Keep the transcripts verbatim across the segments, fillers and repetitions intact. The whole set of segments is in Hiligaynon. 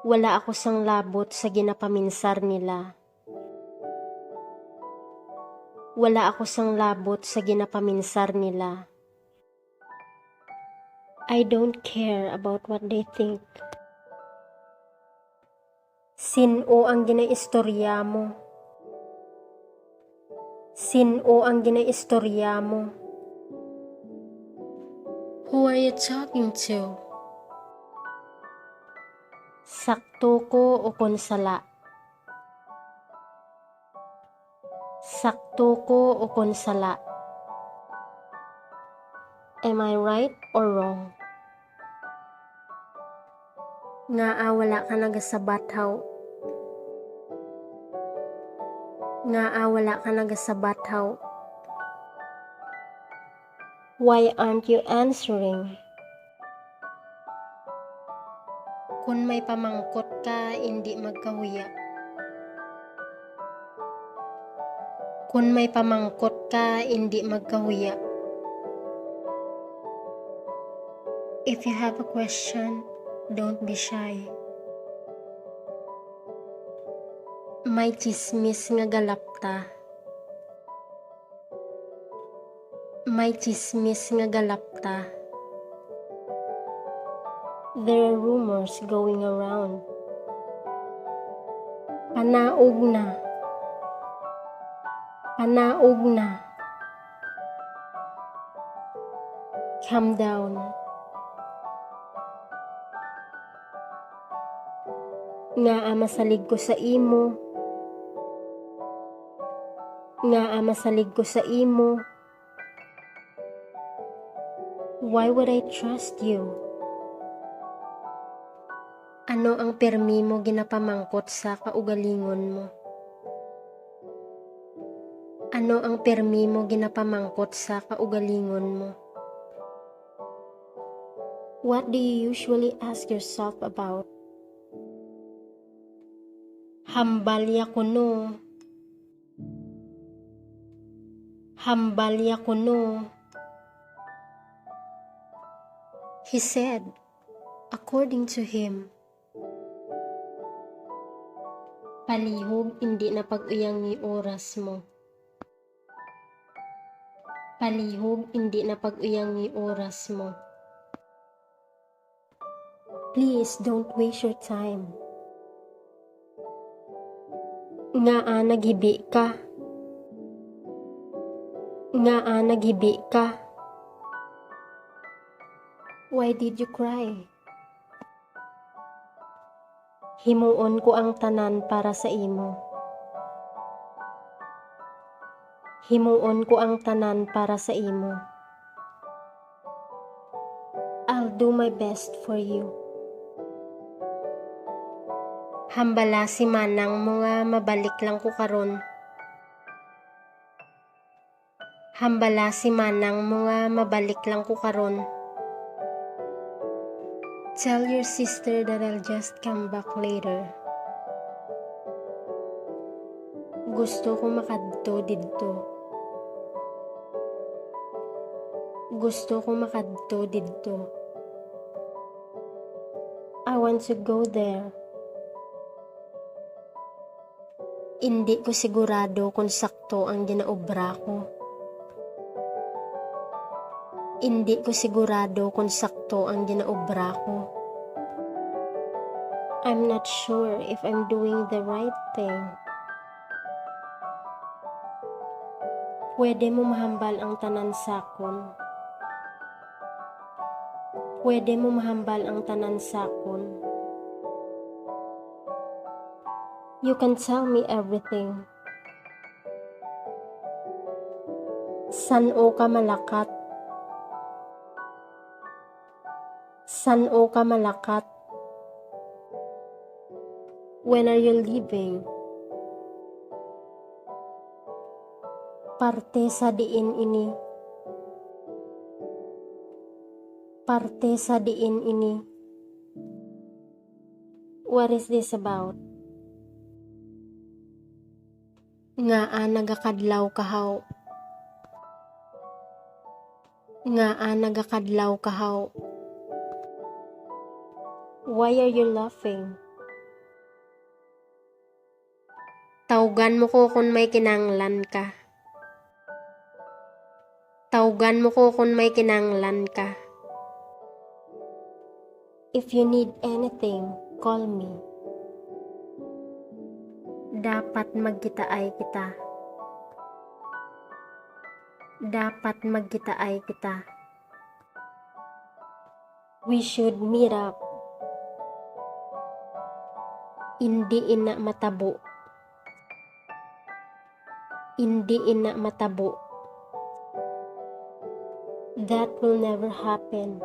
Wala ako sang labot sa ginapaminsar nila. Wala ako sang labot sa ginapaminsar nila. I don't care about what they think. Sin-o ang ginaistorya mo? Sin-o ang ginaistorya mo? Who are you talking to? Sakto ko o kon sala? Sakto ko o kon sala? Am I right or wrong? Ngaa wala ka nagasabat, haw? Ngaa wala ka nagasabat, haw? Why aren't you answering? Kon may pamangkot ka, indi magkahuya. Kon may pamangkot ka, indi magkahuya. If you have a question, don't be shy. May chismis nga galapta. May chismis nga galapta. There are rumors going around. Panaog na. Panaog na. Calm down. Ngaa masalig ko sa imo? Ngaa masalig ko sa imo? Why would I trust you? Ano ang pirmi mo ginapamangkot sa kaugalingon mo? Ano ang pirmi mo ginapamangkot sa kaugalingon mo? What do you usually ask yourself about? Hambal ya kuno. Hambal ya kuno. He said, according to him. Palihog, indi na pag-uyangi oras mo. Palihog, indi na pag-uyangi oras mo. Please don't waste your time. Ngaa nagibi ka? Ngaa nagibi ka? Why did you cry? Himuon ko ang tanan para sa imo. Himuon ko ang tanan para sa imo. I'll do my best for you. Hambala si manang mo nga mabalik lang ko karon. Hambala si manang mo nga mabalik lang ko karon. Tell your sister that I'll just come back later. Gusto ko makadto didto. Gusto ko makadto didto. I want to go there. Indi ko sigurado kon sakto ang ginaobra ko. Indi ko sigurado kon sakto ang ginaobra ko. I'm not sure if I'm doing the right thing. Pwede mo mahambal ang tanan sa akon. Pwede mo mahambal ang tanan sa akon. You can tell me everything. San-o ka malakat? San-o ka malakat? When are you leaving? Parte sa diin ini? Parte sa diin ini? What is this about? Ngaa nagakadlaw ka, haw? Ngaa nagakadlaw ka, haw? Why are you laughing? Tawgan mo ko kon may kinahanglan ka. Tawgan mo ko kon may kinahanglan ka. If you need anything, call me. Dapat magkitaay kita. Dapat magkitaay kita. We should meet up. Indi ina matabo. Indi ina matabo. That will never happen.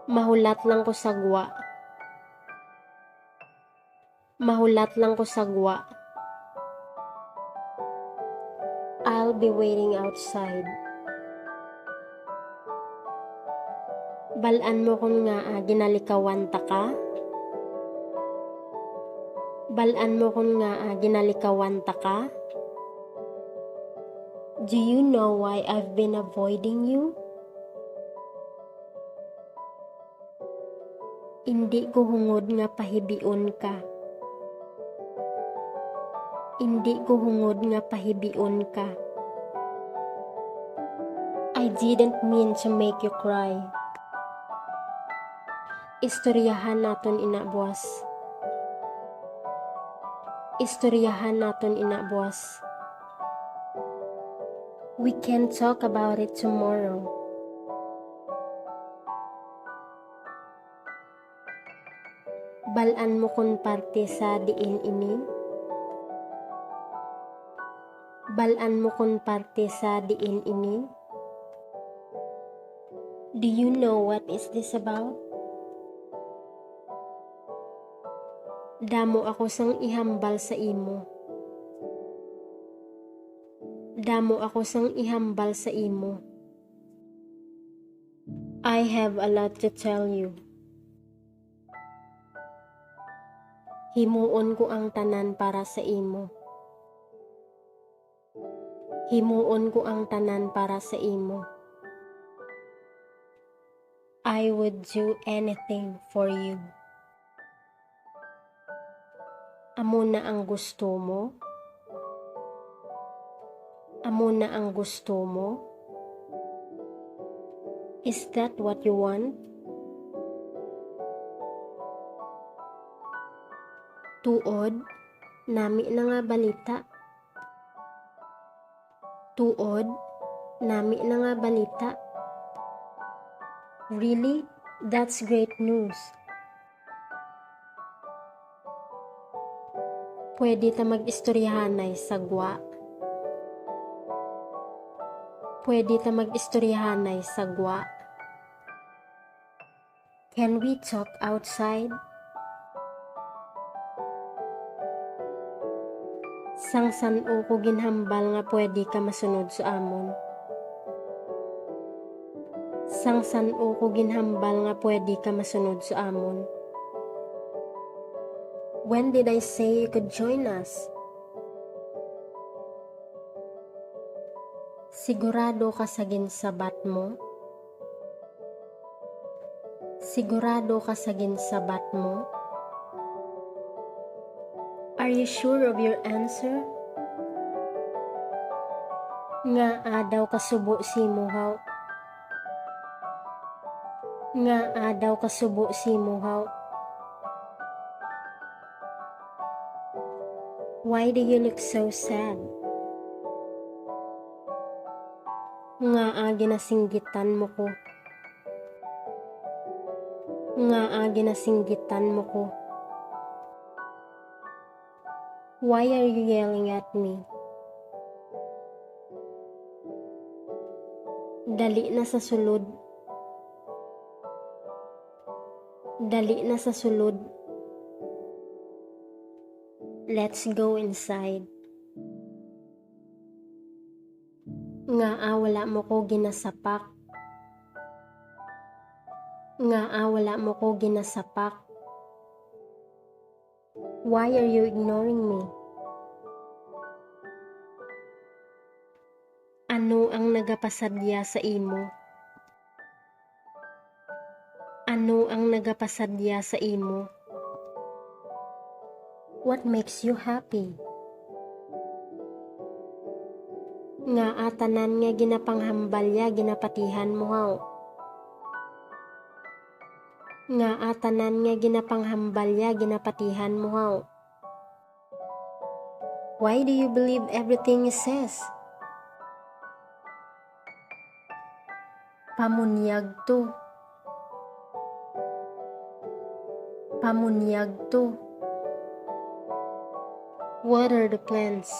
Mahulat lang ko sa gwa. Mahulat lang ko sa gwa. I'll be waiting outside. Bal-an mo kon ngaa ginalikawan ta ka? Bal-an mo kon ngaa ginalikawan ta ka? Do you know why I've been avoiding you? Indi ko hungod nga pahibion ka. Indi ko hungod nga pahibion ka. I didn't mean to make you cry. Istoryahan naton ina buas. Istoryahan naton ina buas. We can talk about it tomorrow. Bal-an mo kon parte sa diin ini? Bal-an mo kon parte sa diin ini? Do you know what is this about? Damo ako sang ihambal sa imo. Damo ako sang ihambal sa imo. I have a lot to tell you. Himuon ko ang tanan para sa imo. Himuon ko ang tanan para sa imo. I would do anything for you. Amo na ang gusto mo? Amo na ang gusto mo? Is that what you want? Tuod, nami na nga balita. Tuod, nami na nga balita. Really? That's great news. Pwede ta mag-istoryahanay sa gwa. Pwede ta mag-istoryahanay sa gwa. Can we talk outside? Sang san-o ko ginhambal nga pwede ka masunod sa amon? Sang san-o ko ginhambal nga pwede ka masunod sa amon? When did I say you could join us? Sigurado ka sa ginsabat mo? Sigurado ka sa ginsabat mo? Are you sure of your answer? Ngaa daw kasubo si mo, haw? Ngaa daw kasubo si mo, haw? Why do you look so sad? Ngaa ginasinggitan mo ko? Ngaa ginasinggitan mo ko? Why are you yelling at me? Dali na sa sulod. Dali na sa sulod. Let's go inside. Ngaa wala mo ko ginasapak? Ngaa wala mo ko ginasapak? Why are you ignoring me? Ano ang nagapasadya sa imo? Ano ang nagapasadya sa imo? What makes you happy? Ngaa tanan nga ginapanghambal ya ginapatihan mo haw? Ngaa tanan nga ginapanghambal ya ginapatihan mo haw? Why do you believe everything he says? Pamunyag to. Pamunyag to. Water the plants.